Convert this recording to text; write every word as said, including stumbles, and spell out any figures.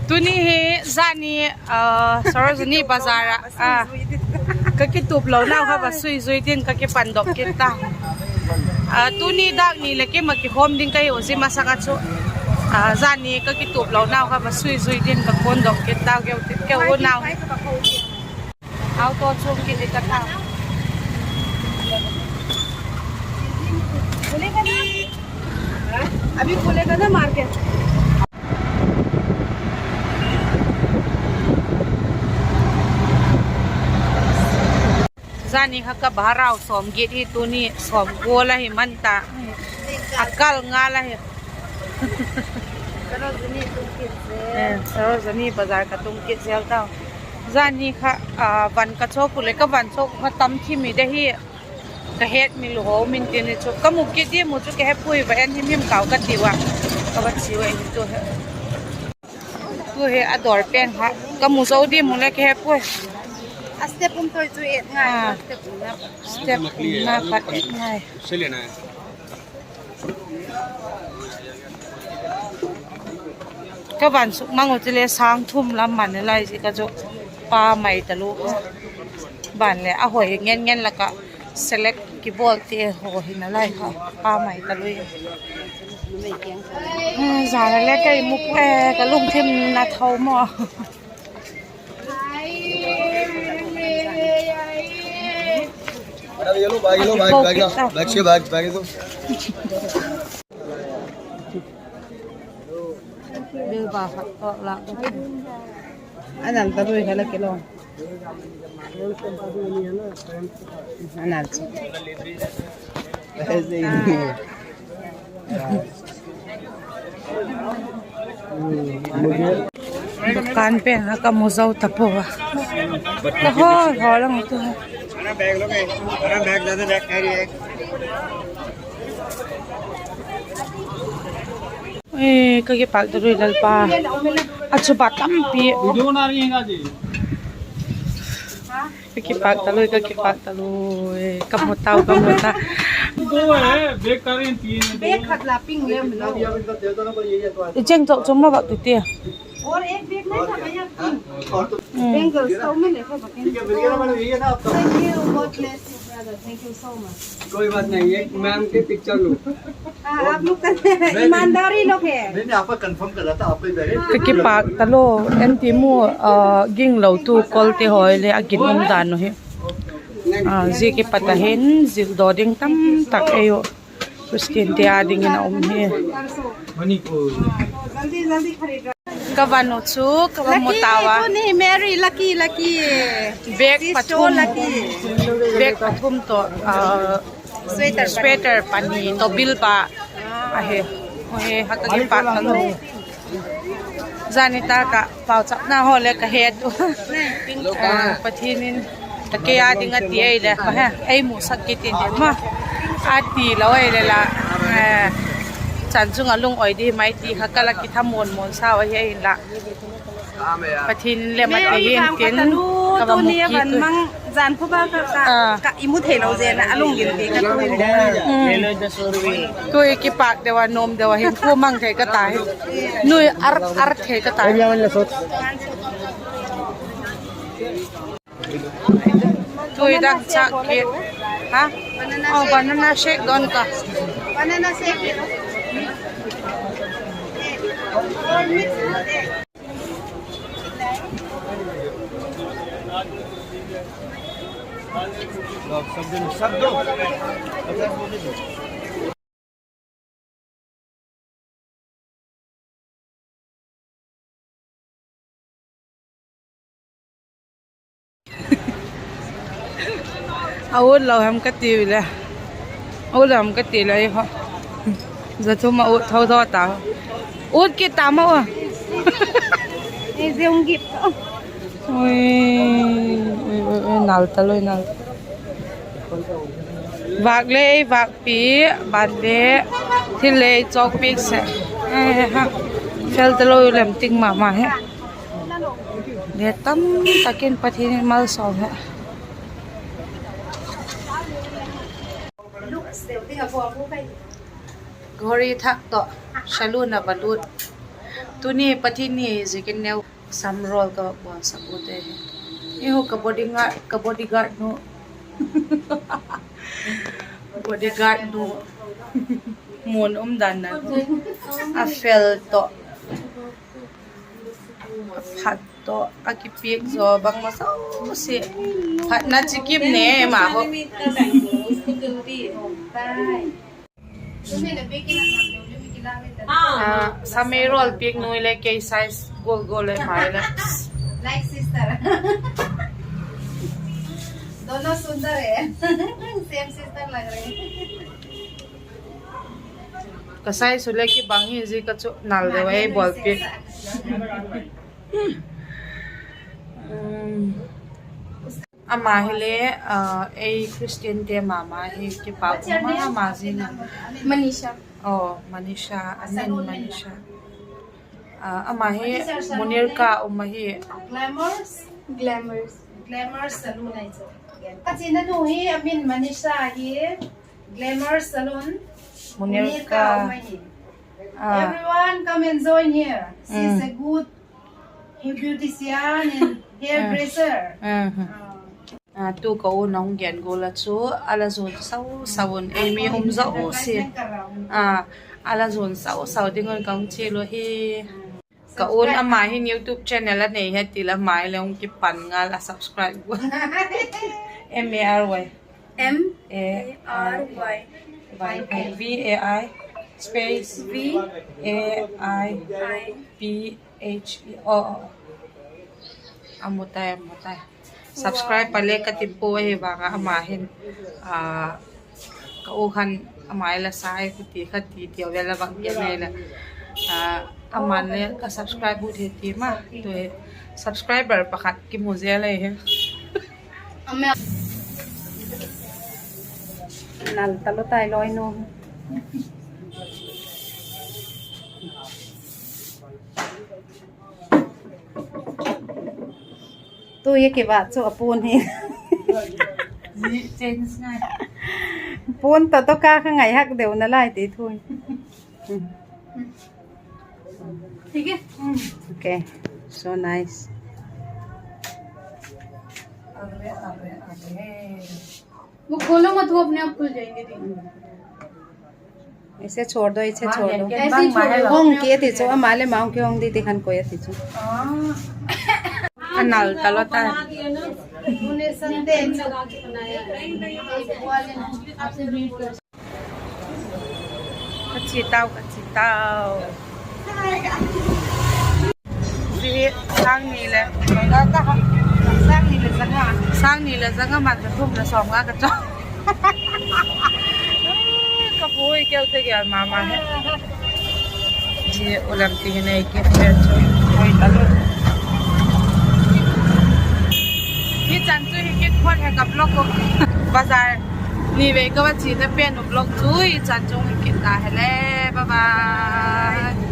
Tuni hi zani, ah, Sarojini Bazar ah, ah, ka kitup lonau kha va sui zui din ka kipandok kit ta. Ah, tuni dak ni leh kim ah kikhawm ding ka hiu zia masang ah chu. Ah, zani ka kitup lonau kha va sui zui din ka kawndok kit ta, keu ti, keu unau. Auto chung kit i ta ta. अभी खुलेगा ना market. Zani kha ka bharau sawmgiat hi tuni sawmkua la hi man ta. A kal nga la hi. Sarojini bazar ka tung kit zel tau. Zani kha, ah, van ka chawk u leh ka van chawk kha tam thim i de hi. Ka hetmil u hou min tin i chu ka mu kit diam u chu ka he puai, va en him him kau ka tiu a. Ka va chiu a hi tu he. Tu he a dawr pen kha ka mu zo diam u le ka he puai. A step um toi chu et ngai, step umna pat et ngai. Ka van suk mang u chule sâng thum lam man lai zi ka chu pa mai talu. Ban le a hoi ngen ngen lak ah select kibawlte haw hi nalai kha pa mai talu. Zan le ka i mu puai, ka lungthim na tho maw. Anan ta dui khala kilo. Anan chu. Dukan pen a ka mu zo ta pua. Ka hoi hoi lang tu. Ka kipak ta lui Lalpa. A chu ba tampi. Ka kipak ta lui, ka kipak ta lui, ka mu tau, ka mu ta. I cheng chok chung ma bak tu tia. Bangles to min le kha bakin. Thank you, God bless you, brother. Thank you so much. कोई बात नहीं, ये मैम के पिक्चर लो। हाँ, आप लोग का ईमानदारी लोग है। नहीं, नहीं, आपका कंफर्म कर रहा था, आपको ही दे रहे। Ka kipak ta lui, en ti mu, ginglo tu kolte haw le a ginum dan u hi. Zia kipat a hin zildaw ding tamtak ei u Christian te â dingin a um hi. Ka van u chu ka va mu tau a. Bag pathum, bag pathum tawh, sweater pani tawh bilba ahi. Ka kipak ta lui. Zani tak ah pauchapna haw le ka het u. Pathian in kei â ding a ti ei le, ei musak kit in ma. A ti lo ei le la, chan chung ah lung oi di mai ti kha ka la kitha muan muan sau ahi inla. Pathian in lem a ti hin tin, ka va mu kit u. Zan khu ba ka, ka, ka i mu theilo zen a, a lunggil ti ka tu. Tu i kipak deu a, nuam deu a hin khu mang thei ka ta hi. Nui ar ar thei ka ta hi. Tu i dang chak kit. Ha? Oh, banana shake don ka. Banana shake. A ut lo hem ka ti le. A ut lo hem ka ti le i kha. Za thum a ut tho tho ta. Ut kit ta ma u. Ei zung gip. Ui, ui, ui, ui, nal ta lui nal. Vâk le ei vâkpi, ban le thil le ei chawkpiak sek. Fel ta lui lem ting ma ma hi. Le tam tak in Pathian in malsawm hi. Ghori thak tawh salon a va lut. Tuni Pathian ni ziakin neu samrawl ka va puansak u te hi. Eiho ka bodyguard, ka bodyguard nu. Bodyguard nu. Mun um dan dan. A fel tawh, a phat tawh, a kipiak zaw bangma zosia. Phatna chikim ne ma ho. Samei rawl piak nu le kei size gual gual le mai le. Like sister. Dono sundar hai. Same sister lag rahe. Ka size u le kibang hi zia ka chu nal deu ei bawl piak. Ama hile, ei Christian te mama hi kipak um ma ma zing a. Manisha. Aw, Manisha, a min Manisha. Ama hi Munirka um ahi. Glamour, Glamour, Glamour Saloon ahi chu. Ka china nu hi a min Manisha hi, Glamour Salon, Munirka um ahi. Everyone come and join here. She's a good beautician and hairdresser. Tu ka u'n a hung gen gual a chu, a la zuan sau sau un, ei mi um zosia, a la zuan sau sau ding un ka hung chial u hi. Ka u'n ama hin YouTube channel a nei hi ti le mai le hung kipan ngal a subscribe gual. M A R Y. M A R Y. V A I space V A I P H E. A mu tai, a mu tai. Subscribe pa le ka ti pua hi vang a ama hin, ka u khan ama i la sa e ka ti kha ti ti a vel a vak gen nei le, aman le ka subscribe ut hi ti ma, tu hi subscriber pakhat kimu zel ahi. Nal talo tai loi nu. Tu hi kiva chu a puan hi. Puan tawh tawh ka kha ngai hak deu nalai ti thu. ठीक है। Okay, so nice। वो खोलो मत, वो अपने आप खुल जाएंगे। ऐसे छोड़ दो, ऐसे छोड़ दो। ऐसे ही छोड़ दो। Hong ki ati chu, ama le ma hong ki hong di ti khan koi ati chu. A nal talo tai. Ka chi tau, ka chi tau. Zia hi sâng ni le, sâng ni le zanga, sâng ni le zanga man ka thum le sawmnga ka chang. Ka pui keu te gel ma ma hi. Zia u lam ti hi nei kit pen chu hoi talo. Hi chan chu hi kit phot hi ka vlog u. Bazar ni vei ka va china pen u vlog chu hi chan chu hi kit ta hile. Bye bye.